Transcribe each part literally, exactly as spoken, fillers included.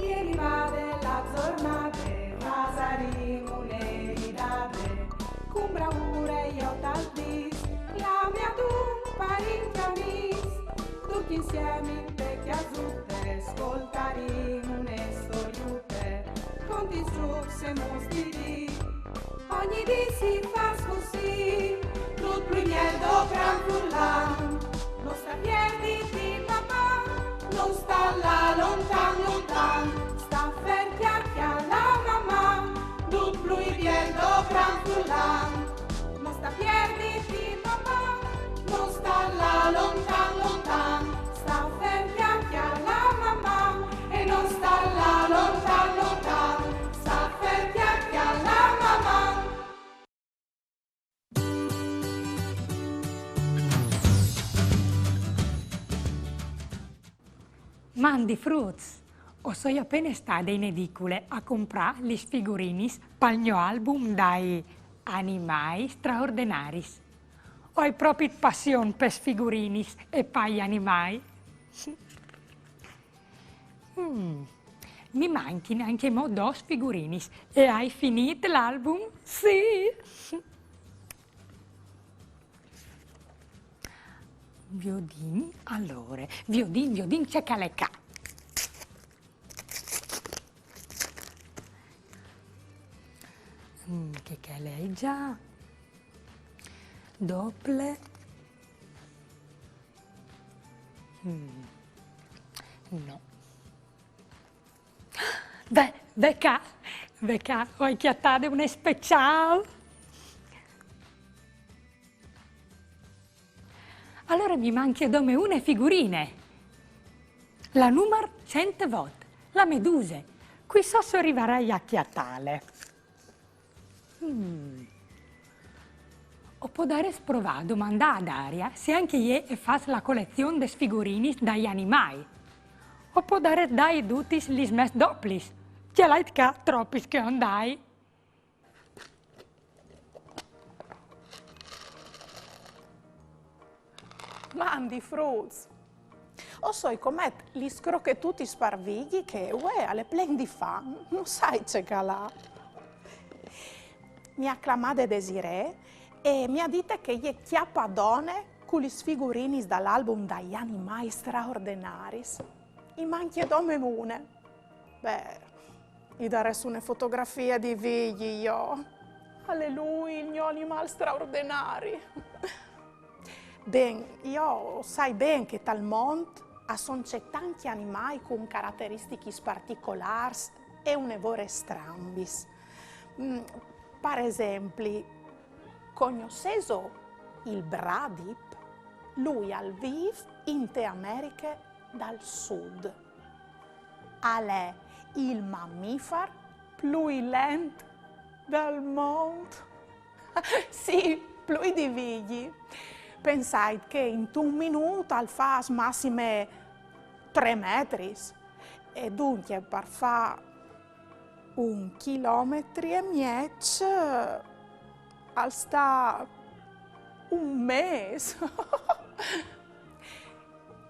Che rivade la zornade, fasarìn une ridade, cun braure jo tal dis, clame adun parint e amis, ducj insiemi inte cjasute, scoltarìn une storiute, conti strucs e mus di dì. Ogni dì si fâs cussì, dut plui biel doprant furlan. No sta pierditi, Maman, no sta lâ lontan, lontan. Sta fer cjale, cjale Maman, dut plui biel doprant furlan. No sta pierditi, Maman, no sta lâ lontan, lontan. Sta fer cjale, cjale Maman, e no sta lâ lontan, lontan. Sta fer cjale, cjale Maman. Mandi fruts! O soi apene stade in edicule a comprâ lis figurinis pal gno album dai animâi straordenaris. O ai propit passion pes figurinis e pai animâi. Mm. Mi manchin ancjemò dôs figurinis e o ai finît l'album, sì! Viodìn, alore, viodìn, viodìn ce che al è ca. Mm, che, che le ai za. Dople. Mm. No. Ve, ve ca, ve ca, o ai cjatade une speciâl. Alore mi mancje dome une figurine. La numar cent e vot, la meduse. Cui so se o rivarai a cjatâle. Mm. O podaris provâ a domandâ a Daria se ancje jê e fâs la colezion des figurinis dai animâi. O podaris dâi dutis lis mês doplis. Ce le ai ca tropis che o 'nd ai. Mandi fruts! O soi co met lis crochetutis par Vigji che, uè, al è plen di fam, no sai ce che al à. Mi à clamade Desirée e mi à dite che e je cjapadone cu lis figurinis dal album dai animâi straordenaris. I mancje dome une. Beh, i darès une fotografie di Vigji, jo. Al è lui il gno animâl straordenari. Ben, jo o sai ben che tal mont a son cetanti animâi cun carateristichis particolârs e une vore strambis. Mm, par esempli, cognossêso il bradip? Lui al vîf inte Americhe dal Sud. Al è il mamifar plui lent dal mont. Sì, plui di Vigji. Pensait che intun minût al fâs massime trê metris. E duncje par fâ un chilometri e mieç al sta un mês.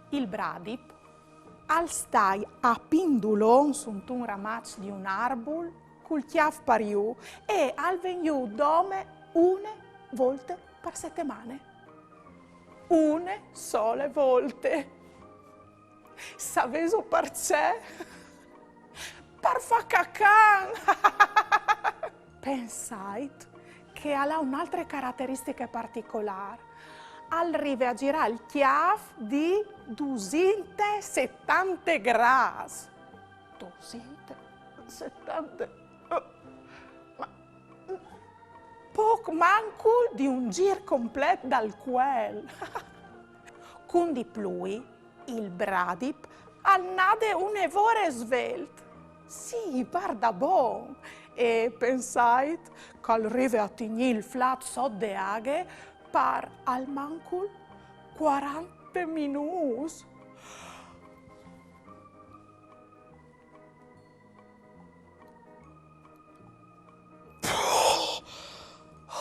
Il bradip al stai a pindulon suntun ramaç di un arbul cul cjâf par jù e al ven jù dome une volte par setemane. Une sole volte. Savêso parcè? Par fâ cacan! Pensait che al à une altre carateristiche particolâr. Al rive a zirâ il cjâf di dusinte e setante grâts. Dusinte e setante? Ma pôc mancul di un zîr complet dal cuel. Cun di plui, il bradip al nade une vore svelt. Sì, pardabon. E pensait che al rive a tignî il flat sot de aghe par almancul cuarante minûts.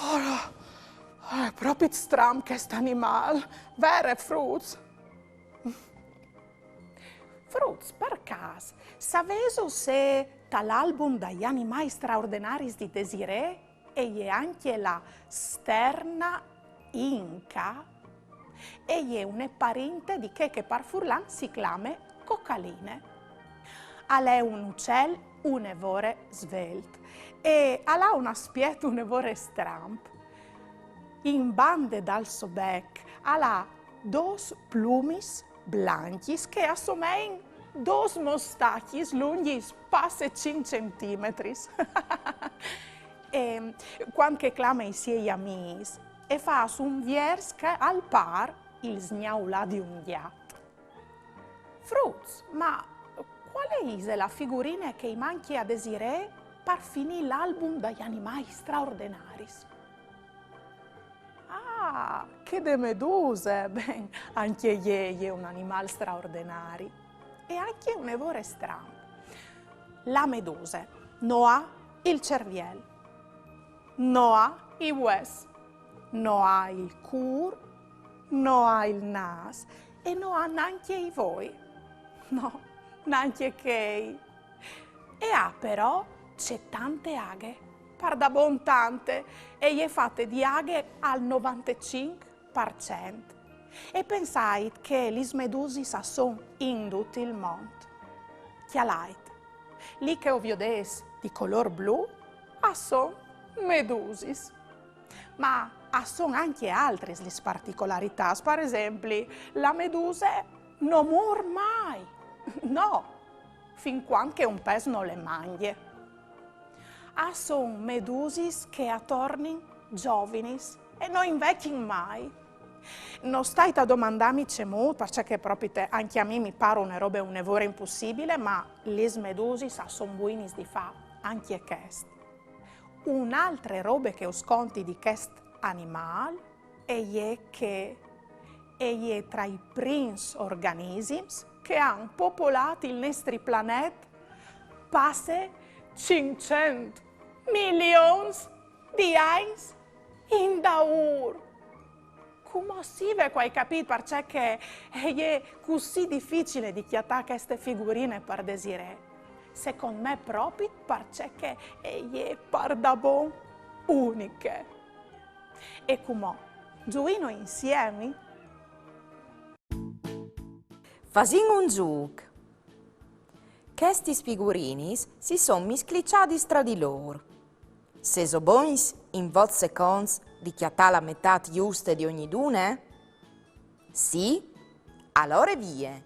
Ora, ora, al è propit stramp chest animâl, vere, fruts? Fruts, par câs Savêso se tal album dai animâi straordenaris di Desirée e je ancje la sterna inca? E je une parinte di chê che par furlan si clame cocaline. Al è un ucel une vore svelt e al à un aspiet une vore stramp. In bande dal so bec al à dôs plumis blancjis che a somein dôs mostacjis lungjis passe cinc centimetris. E cuant che e clame i siei amîs, e fâs un viers che al pâr il sgnaulâ di un gjat. Fruts, ma cuale ise la figurine che i mancje a Desirée par finî l'album dai animâi straordenaris? Ah, chê de meduse! Ben, ancje jê e je un animâl straordenari. E ancje une vore stramp. La meduse no à il cerviel, no à i vues, no à il cûr, no à il nâs e no à nancje i voi. No, nancje chei. E à però ce tante aghe, pardabon tante, e je fate di aghe al novantecinc par cent. E pensait che lis medusis a son in dut il mont. Cjalait, li che o viodês di colôr blu, a son medusis. Ma a son ancje altris lis particolaritâts. Par esempli, la meduse no mûr mai. No, fin cuant che un pes no le mangje. A son medusis che a tornin zovinis e no invecjin mai. No stait a domandâmi cemût, parcè che propit ancje a mi mi pâr une robe une vore impussibile, ma lis medusis a son buinis di fâ ancje chest. Une altre robe che us conti di chest animâl e je che e je tra i prins organisims che a àn popolât il nestri planet passe cinccent milions di agns indaûr. Cumò sì, ve, o ai capît parcè che e je cussì dificile di cjatâ cheste figurine par Desirée. Secont me propit parcè che e je pardabon uniche. E cumò, zuìno insiemi? Fasìn un zûc. Chestis figurinis si son miscliçadis tra di lôr. Sêso bogns in vot seconts di cjatâ la metât juste di ognidune? Sì? Alore vie!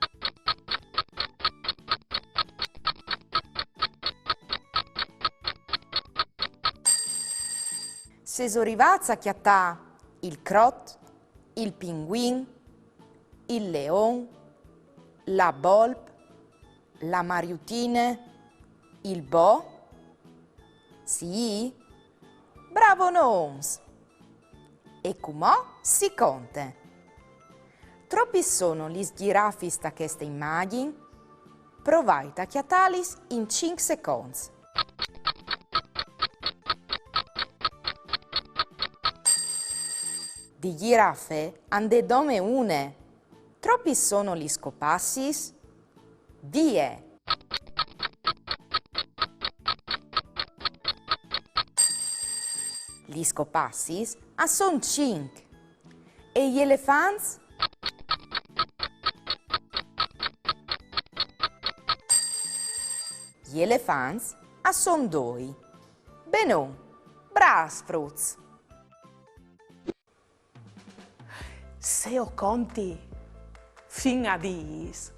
Sêso rivâts a cjatâ il crot, il pinguin, il leon, la bolp, la mariutine, il bo? Sì? Bravonons! E cumò si conte. Tropis sono lis zirafis ta cheste imagjin? Provait a cjatâlis in cinc seconts. Di zirafe a 'nd è dome une. Tropis sono lis copassis? Vie! Lis copassis a son cinc. E i elefants? I elefants a son doi. Benon, brâfs fruts! Se o conti fin a dîs,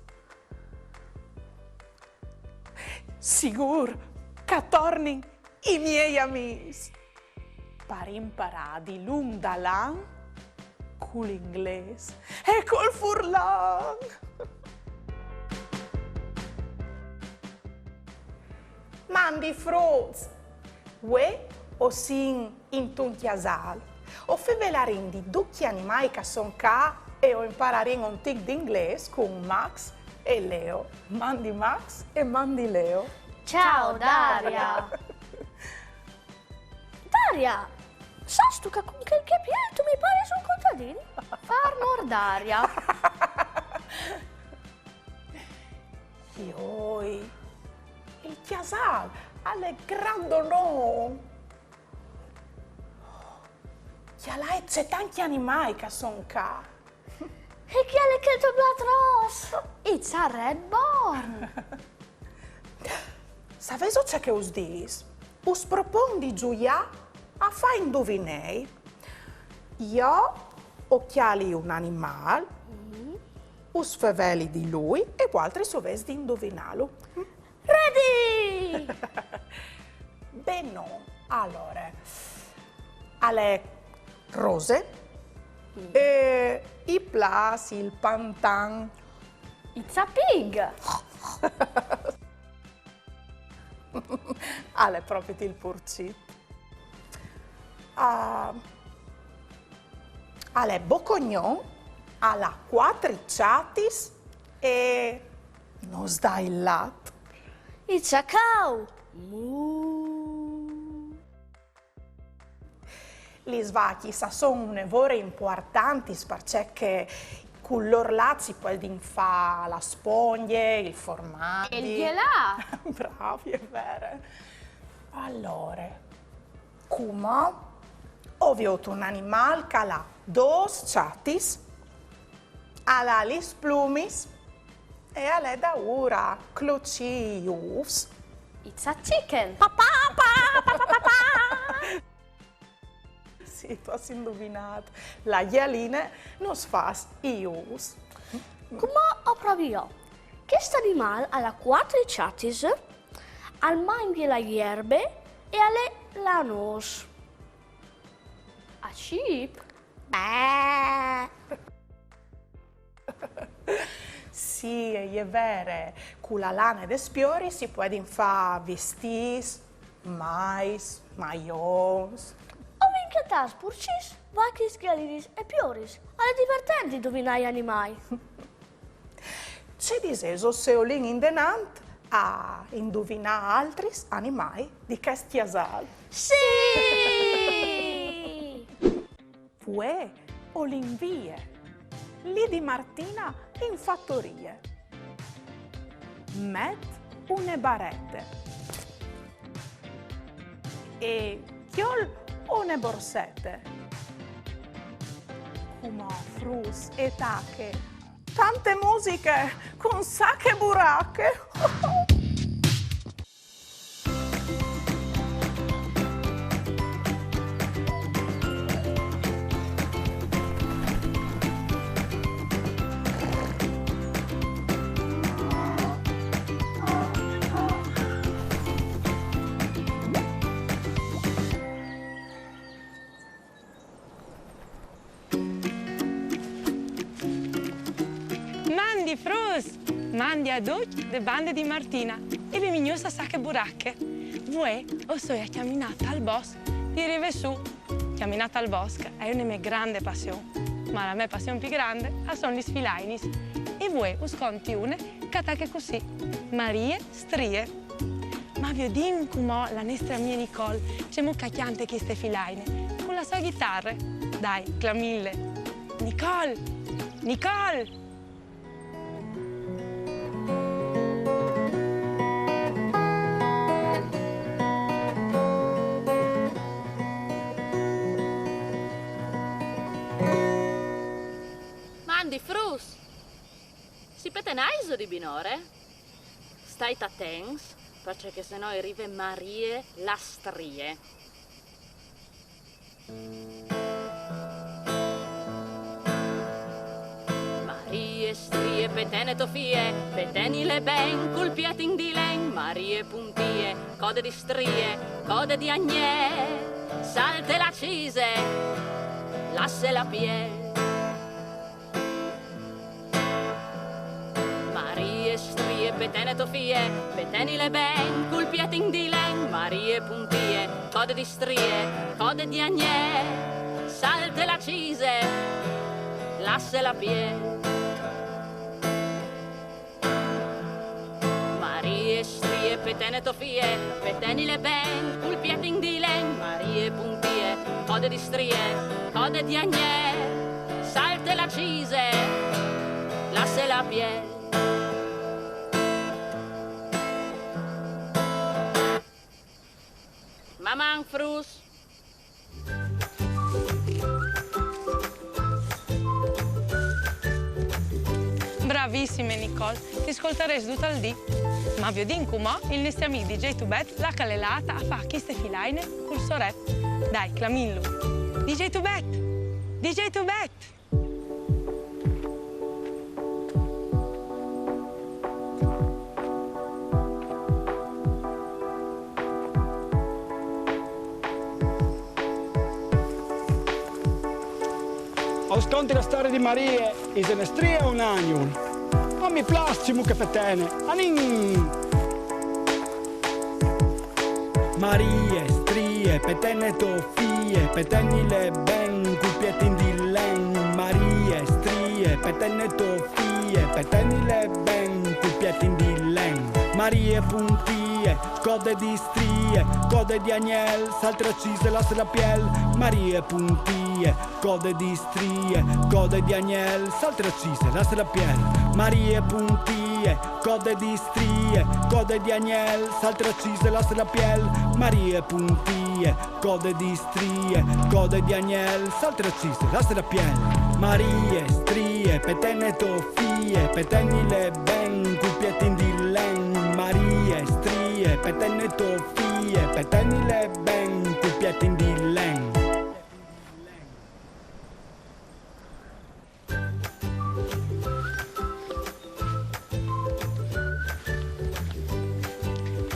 sigûr che a tornin i miei amîs par imparâ dilunc dal an cul inglês e cul furlan. Mandi fruts! Vuê o sin intun cjasâl. O fevelarìn di ducj i animâi che a son ca e o impararìn un tic di inglês cun Max e Leo. Mandi Max e mandi Leo. Ciao, Daria! Daria, sâstu che cun chel cjapiel tu mi paris un contadin? Farmer Daria. Joi, il cjasâl al è grandonon. Cjalait ce tancj animâi che a son ca. E cjale chel to blat ros! It's a red barn! Savêso ce che us dîs? Us propon di zuiâ a fâ induvinei. Jo o cjali un animâl, us feveli di lui e voaltris o vês di induvinâlu. Ready! Benon, alore, al è rose e i plâs il pantan. It's a pig! Al è propit il purcit. Ah, al è bocognon, al à cuatri çatis e nus dà il lat. It's a cow! Mu. Lis vacjis a son une vore impuartantis parcè che cul lôr lat si puedin fâ la spongje, il formadi. E il gjelât! Brâf, e je vere. Alore, cumò o viôt un animâl che al à dôs çatis, al à lis plumis e al è daûr a clocî i ûfs. It's a chicken! Pa, pa, pa, pa, pa, pa, pa. Sì, tu âs induvinât. La gjaline nus fâs i ûfs. Cumò o provi jo. Chest animâl al à cuatri çatis, al mangje la jerbe e al è lanôs. A sheep? Beh. Sì, e je vere, cu la lane des pioris si puedin fâ vistîts, maiis, maions. O vin cjatâts purcits, vacjis, gjalinis e pioris. Al è divertent induvinâ i animâi. Ce disêso se o lin indenant a induvinâ altris animâi di chest cjasâl? Sì! Vuê o lin vie, li di Martina in fatorie. Met une barete e cjol une borsete. Cumò fruts e tache tante musiche cun Sache Burache. Mandi fruts! Mandi a ducj de bande di Martina e benvignûts a Sache Burache. Vuê o soi a cjaminâ tal bosc di Rivesù. Cjaminâ tal bosc e je une mê grande passion, ma la mê passion plui grande a son lis filainis. E vuê us conti une che e tache cussì: Marie Strie. Ma viodìn cumò la nestre amie Nicole cemût che e cjante cheste filaine, cu la sô ghitare. Dai, clamìnle. Nicole! Nicole! Mandi fruts! Si petenaiso di binore? Stait atents, parcè che se no e rive Marie la strie. Marie strie, petene to fie, petenile ben, cul pietin di len, Marie puntie, code di strie, code di agnel, salte la cise, lasse la piel. Marie strie, petene to fie, petenile ben, cul pietin di len, Marie puntie, code di strie, code di agnel, salte la cise, lasse la piel. Marie strie, petene to fie, petenile ben, cul pietin di len, Marie puntie, code di strie, code di agnel, salte la cise, lasse la piel. Manfrus. Bravissime, Nicole. Ti scoltarès dut il dì. Ma viodìn cumò il nestri amì D J Tubet là che al è lât a fâ cheste filaine cul so rap. Dai, clamìnlu. D J Tubet! D J Tubet! Us conti la storie di Marie, ise nestrie o un agnul? Ma mi plâs cemût che e petene, anìn! Marie, strie, petene tô fie, petenile ben, cul pietin di len. Marie, strie, petene tô fie, petenile ben, cul pietin di len. Marie puntie, code di strie, code di agnel, s'altre cise las la piel. Marie puntie, code di strie, code di agnel, s'altre cise las la piel. Marie puntie, code di strie, code di agnel, s'altre cise las la piel. Marie puntie, code di strie, code di agnel, s'altre cise las la piel. Marie, strie, petene tô fie, petenile ben, cul pietin di len. Marie, strie, petene tô fie, petenile ben, cul pietin di len.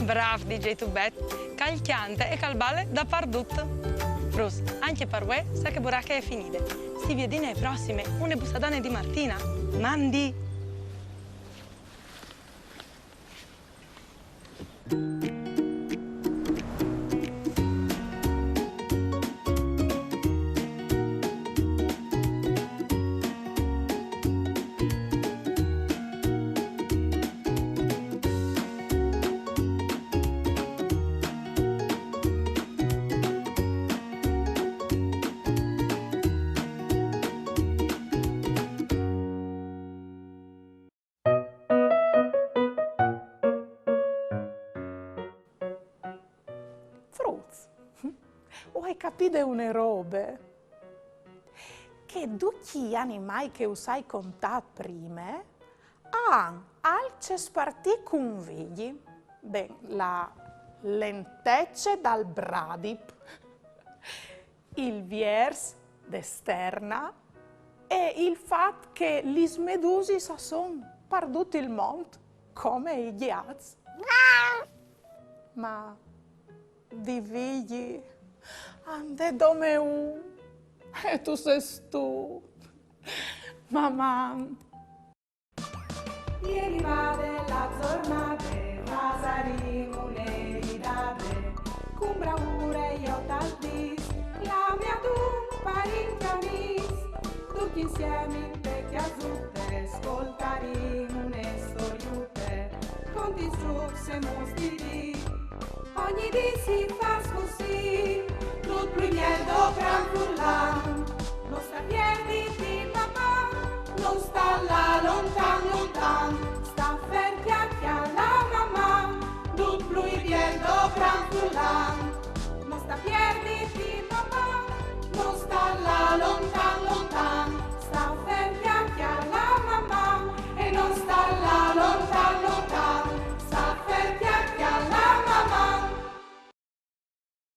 Brâf D J Tubet, che al cjante e che al bale dapardut. Fruts, ancje par vuê cheste burache e je finide. Si viodìn ae prossime, une bussadone di Martina. Mandi! Fruts, o ai capide une robe, che ducj i animâi che us ai contât prime a àn alc ce spartî cun Vigji. Ben, la lentece dal bradip, il viers de sterne e il fat che lis medusis a son pardut il mont come i gjats. Ma di Vigji a 'nd è dome un, e tu sês tu, Maman! E je rivade la zornade, fasarìn une ridade, cun bravure jo tal dîs, clamìn adun parint e amîs, ducj insiemi inte cjasute, scoltarìn une storiute, contis, zûcs e mûts di dì. Ogni dì si fâs cussì, dut plui biel dal gran furlan. No sta pierditi, Maman, no sta lâ lontan, lontan.